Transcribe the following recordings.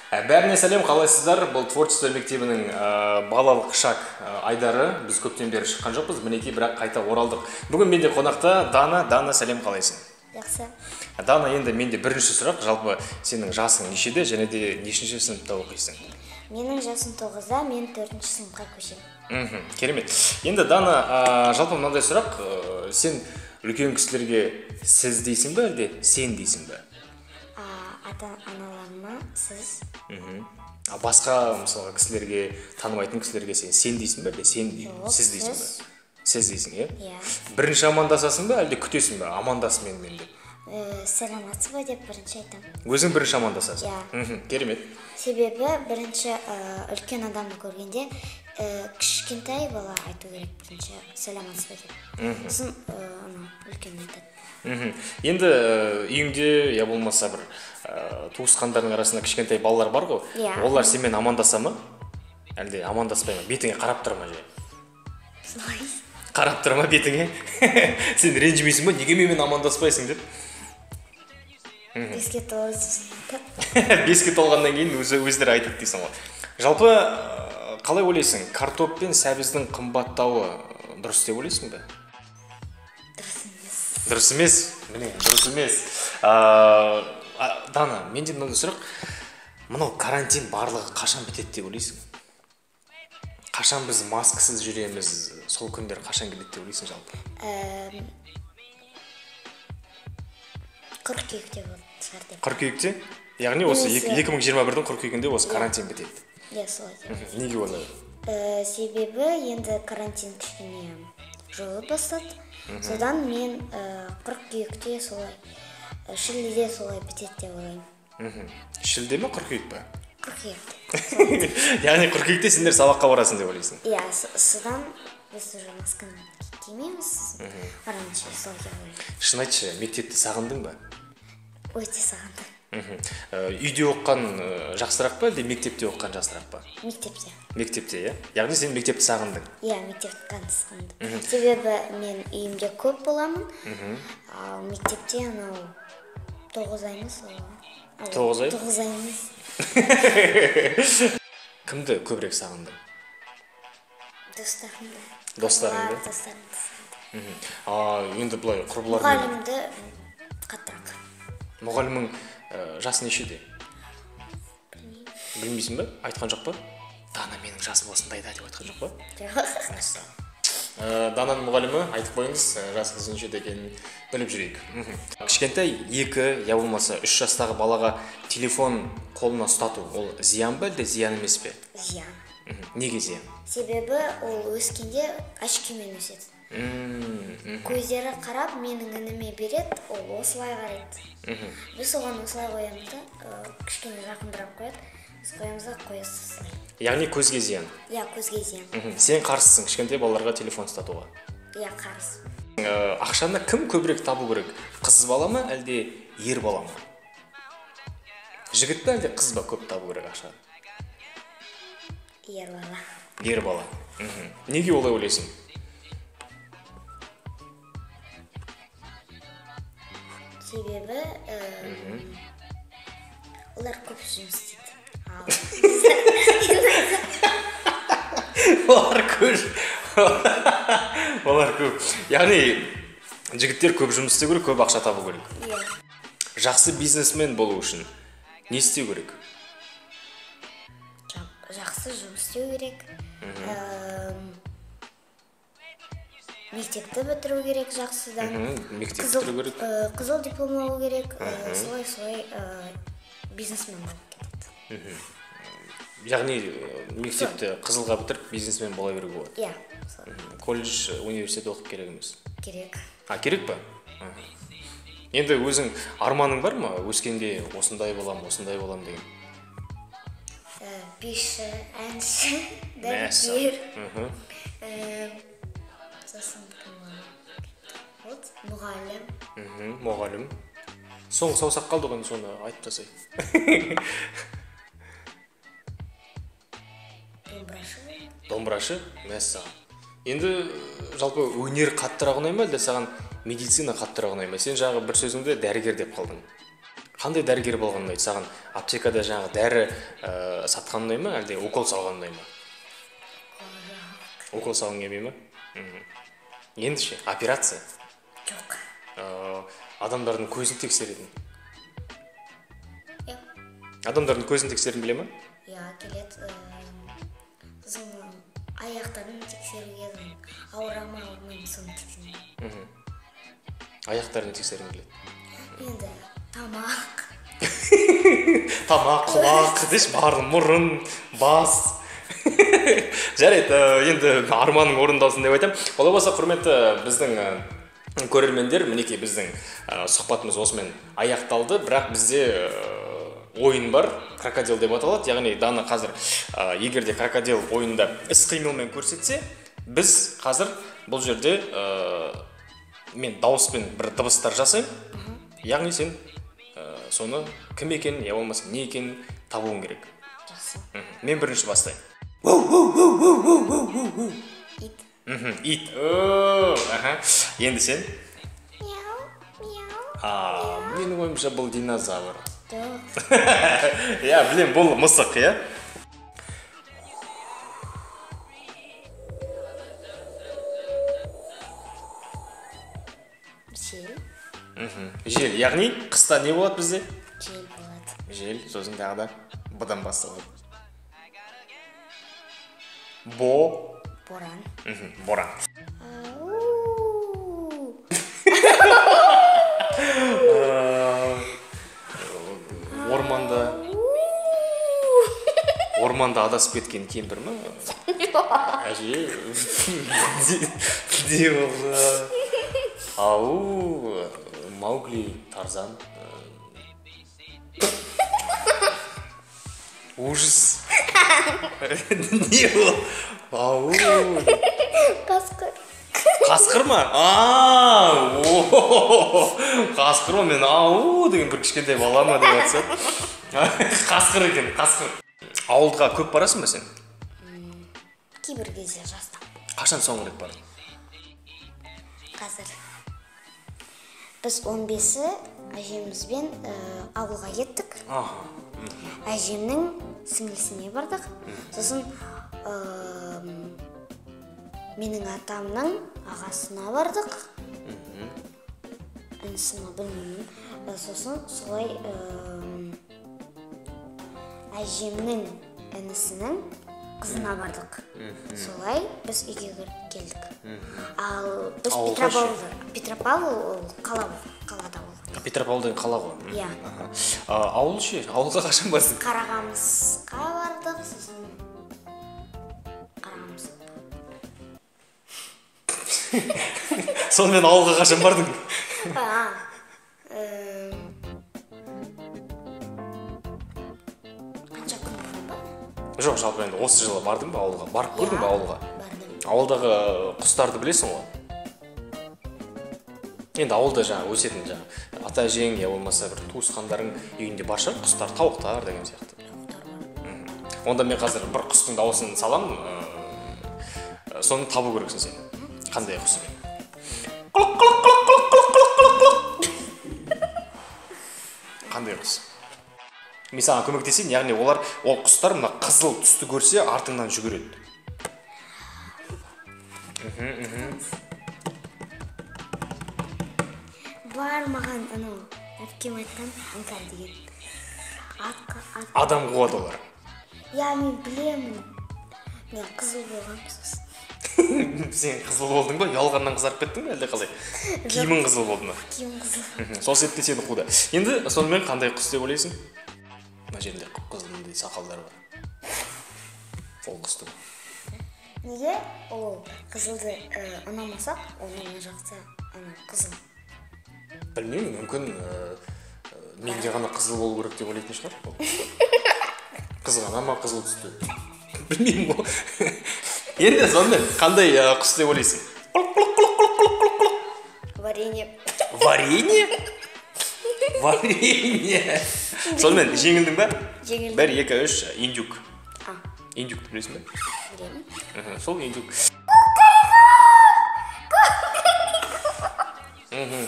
Бәріне сәлем, қалайсыздар? Бұл творчество мектебінің балалық шақ айдары. Біз көптен бері шыққан жоқпыз, мінекей, бірақ қайта оралдық. Бүгін менде қонақта Дана. Дана, сәлем, қалайсың? Жақсы. Дана, енді менде бірінші сұрақ, жалпы сенің жасың нешеде және де нешінші сыныпта оқисың? Менің жасым 9-да, мен 4-ші сыныпқа көшемін. Керемет. Енді Дана, жалпы мынандай сұрақ, сен үлкен кісілерге сіз дейсің бе, әлде сен дейсің бе? Ата-аналарыма сіз. А басқа, мысалға, кісілерге, танымайтын кісілерге сен дейсің бе, әлде сен сіз дейсің бе? Сіз дейсің, иә? Иә. Бірінші амандасасың ба, әлде күтесің бе? Амандас менімен деп. Сәлеметсіз бе деп бірінші айтамын. Өзің бірінші амандасасың? Иә. Керемет. Себебі бірінші үлкен адамды көргенде кішкентай бала айту керек бірінші сәлеметсіз бе деп. Сосын үлкен айтады. Енді үйіңде, я болмаса бір туысқандардың арасында кішкентай балалар бар ғой? Иә. Олар сенімен амандаса ма? Әлде амандаспай ма? Бетіңе қарап тұра ма жай? Солай. Қарап тұра ма бетіңе? Сен ренжімейсің ба? Неге менімен амандаспайсың деп? 5-ке толады. 5-ке толғаннан кейін өздері айтады дейсің ғой. Жалпы қалай ойлайсың, картоп пен сәбіздің қымбаттауы дұрыс деп ойлайсың ба? Дұрыс емес. Дұрыс емес? Міне, дұрыс емес. Дана, менде мынандай сұрақ. Мынау карантин барлығы қашан бітеді деп ойлайсың? Қашан біз маскасыз жүреміз? Сол күндер қашан келеді деп ойлайсың жалпы? Қыркүйекте болады шығар деп. Қыркүйекте? Яғни осы 2021-дің қыркүйегінде осы карантин бітеді. Иә, солай деп. Неге олай? Себебі енді карантин кішкене жойылып бастады. Содан мен қыркүйекте солай, шілдеде солай бітеді деп ойлаймын. Шілде ме, қыркүйек пе? Қыркүйекте. Яғни қыркүйекте сендер сабаққа барасың деп ойлайсың? Иә, содан біз уже масканы кимейміз, барамыз солай деп ойлаймын. Шын айтшы, мектепті сағындың ба? Өте сағындым. Үйде оқыған жақсырақ па, әлде мектепте оқыған жақсырақ па? Мектепте. Мектепте, иә? Яғни сен мектепті сағындың? Иә, мектепті сағындым. Себебі мен үйімде көп боламын. Ал мектепте анау 9 ай ма сол? 9 ай? 9 ай емес. Кімді көбірек сағындың? Достарымды. Достарыңды? Достарымды сағындым. Енді былай құрбылармен? Мұғалімді қаттырақ. Мұғалімің жасы нешеде? Білмеймін. Білмейсің бе? Айтқан жоқ па? Дана, менің жасым осындай да деп айтқан жоқ па? Жоқ. Мәссаған. Дананың мұғалімі, айтып қойыңыз, жасыңыз нешеде екенін біліп жүрейік. Кішкентай 2, я болмаса 3 жастағы балаға телефон қолына ұстату, ол зиян ба, әлде зиян емес пе? Зиян. Неге зиян? Себебі ол өскенде очкимен өседі. Көздері қарап, менің ініме береді, ол осылай қарайды. Біз оған осылай қоямыз да, кішкене жақындырақ қояды, біз қоямыз да, қоясыз осылай. Яғни көзге зиян? Иә, көзге зиян. Сен қарсысың кішкентай балаларға телефон ұстатуға? Иә, қарсы. Ақшаны кім көбірек табу керек? Қыз бала ма, әлде ер бала ма? Жігіт пе, әлде қыз ба көп табу керек ақшаны? Ер бала. Ер бала. Неге олай ойлайсың? Себебі олар көп жұмыс істейді. Олар көп. Олар көп. Яғни жігіттер көп жұмыс істеу керек, көп ақша табу керек. Иә. Жақсы бизнесмен болу үшін не істеу керек? Жақсы жұмыс істеу керек. Мектепті бітіру керек жақсыдан. Мектепті бітіру керек. Қызыл диплом алу керек. Солай-солай бизнесмен болып кетеді. Яғни мектепті қызылға бітіріп бизнесмен бола беруге болады. Иә. Колледж, университет оқып керек емес. Керек. А, керек па? Енді өзің арманың бар ма? Өскенде осындай болам, осындай болам деген. Биші, әнші, дәрігер. Сосын кім болады? Мұғалім. Мұғалім. Соңғы саусақ қалды ғой, соны айтып тастайын. Домбырашы. Домбырашы? Мәссаған. Енді жалпы өнер қаттырақ ұнай ма, әлде саған медицина қаттырақ ұнай ма? Сен жаңағы бір сөзіңді дәрігер деп қалдың. Қандай дәрігер болған ұнайды саған? Аптекада жаңағы дәрі сатқан ұнай ма, әлде укол салған ұнай ма? Укол салғың келмей ма? Енді ше, операция? Жоқ. Адамдардың көзін тексеретін. Иә. Адамдардың көзін тексеретін біле ма? Иә, келеді. Сосын аяқтарын тексеруге, ауыра ма, ауырмай ма, соны тексереді. Аяқтарын тексергім келеді. Енді тамақ. Тамақ, құлақ, деші, барлық мұрын, бас. Жарайды, енді арманың орындалсын деп айтамын. Олай болса, құрметті біздің көрермендер, мінекей біздің сұхбатымыз осымен аяқталды. Бірақ бізде ойын бар, крокодил деп аталады. Яғни Дана қазір егер де крокодил ойында іс-қимылмен көрсетсе, біз қазір бұл жерде мен дауыспен бір дыбыстар жасаймын. Яғни сен соны кім екенін, я болмаса не екенін табуың керек. Жақсы. Мен бірінші бастаймын. Ит. Ит. Енді сен? Мяу, мяу. Менің ойымша бұл динозавр. Жоқ. Иә, білем, бұл мысық, иә? Жел. Жел, яғни қыста не болады бізде? Жел болады. Жел, сосын тағы да бұдан басталады. Бо. Боран. Боран. Орманда адасып кеткен кемпір ма? Әже. Не болды? Ау, Маугли, Тарзан. Ужас. Не ол? Ау. Қасқыр. Қасқыр ма? Қасқыр ма? Мен ау деген бір кішкентай бала ма деп айтсам. Қасқыр екен, қасқыр. Ауылға көп барасың ба сен? Кейбір кезде жазда. Қашан соңғы рет бардың? Қазір. Біз 15-і әжемізбен ауылға кеттік. Әжемнің сіңлісіне бардық. Сосын менің атамның ағасына бардық. Інісі ме білмеймін. Сосын солай әжемнің інісінің қызына бардық. Солай біз үйге келдік. Ал біз Петропавл ол қалада болған. Петропавл деген қала ғой? Иә. Ауыл ше? Ауылға қашан бардың? Қарағамысқа бардық, сосын Қарағамыс. Сонымен ауылға қашан бардың? Қанша күн бұрын ба? Жоқ, жалпы енді осы жылы бардың ба ауылға? Барып көрдің ба ауылға? Бардым. Ауылдағы құстарды білесің ғой? Енді ауылда жаңа өсетін жаңа ата әжең я болмаса бір туысқандарың үйінде бар шығар, құстар, тауықтар деген сияқты. Тауықтар бар. Онда мен қазір бір құстың дауысын саламын, соны табу керексің сен. Қандай құс екен? Құлық, құлық, құлық, құлық, құлық, құлық, құлық, құлық. Қандай құс? Мен саған көмектесейін, яғни олар, ол құстар мына қызыл түсті көрсе артыңнан жүгіреді. Бар маған анау әпкем айтқан аңқар деген. Адам қуады олар. Иә, мен білемін. Мен қызыл болғанмын сосын. Сен қызыл болдың ба? Ұялғаннан қызарып кеттің бе әлде қалай? Киімің қызыл болды ма? Киімім қызыл. Сол себепті сені қуды. Енді сонымен қандай құс деп ойлайсың? Мына жерінде қып-қызыл мындай сақалдар бар. Ол құстың. Неге ол қызылды ұнамасақ, оның мына жақта ана қызыл? Білмеймін, мүмкін менде ғана қызыл болу керек деп ойлайтын шығар. Қызғана ма қызыл түсті? Білмеймін ғой. Енді сонымен қандай құс деп ойлайсың? Құлық, құлық, құлық, құлық, құлық, құлық, құлық. Варенье. Варенье? Варенье. Сонымен жеңілдің ба? Жеңілдім. 1, 2, 3, индюк. Индюкті білесің бе? Білемін. Сол индюк.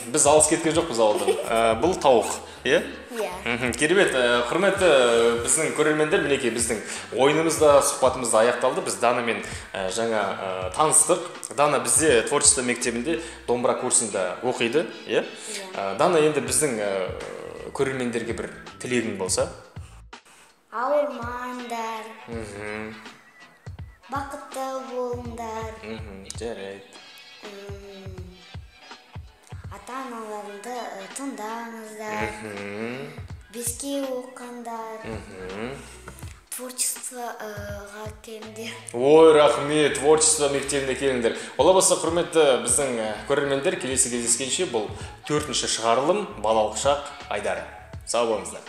Біз алыс кеткен жоқпыз ауылдан. Бұл тауық, иә? Иә. Керемет. Құрметті біздің көрермендер, мінекей біздің ойынымыз да, сұхбатымыз да аяқталды. Біз Данамен жаңа таныстық. Дана бізде творчество мектебінде домбыра курсында оқиды, иә? Дана, енді біздің көрермендерге бір тілегің болса? Ауырмаңдар. Бақытты болыңдар. Жарайды. Ата-аналарыңды тыңдаңыздар. 5-ке оқыңдар. Творчествоға келіңдер. Ой, рахмет, творчество мектебіне келіңдер. Олай болса, құрметті біздің көрермендер, келесі кездескенше. Бұл 4-ші шығарылым «Балалық шақ» айдары. Сау болыңыздар.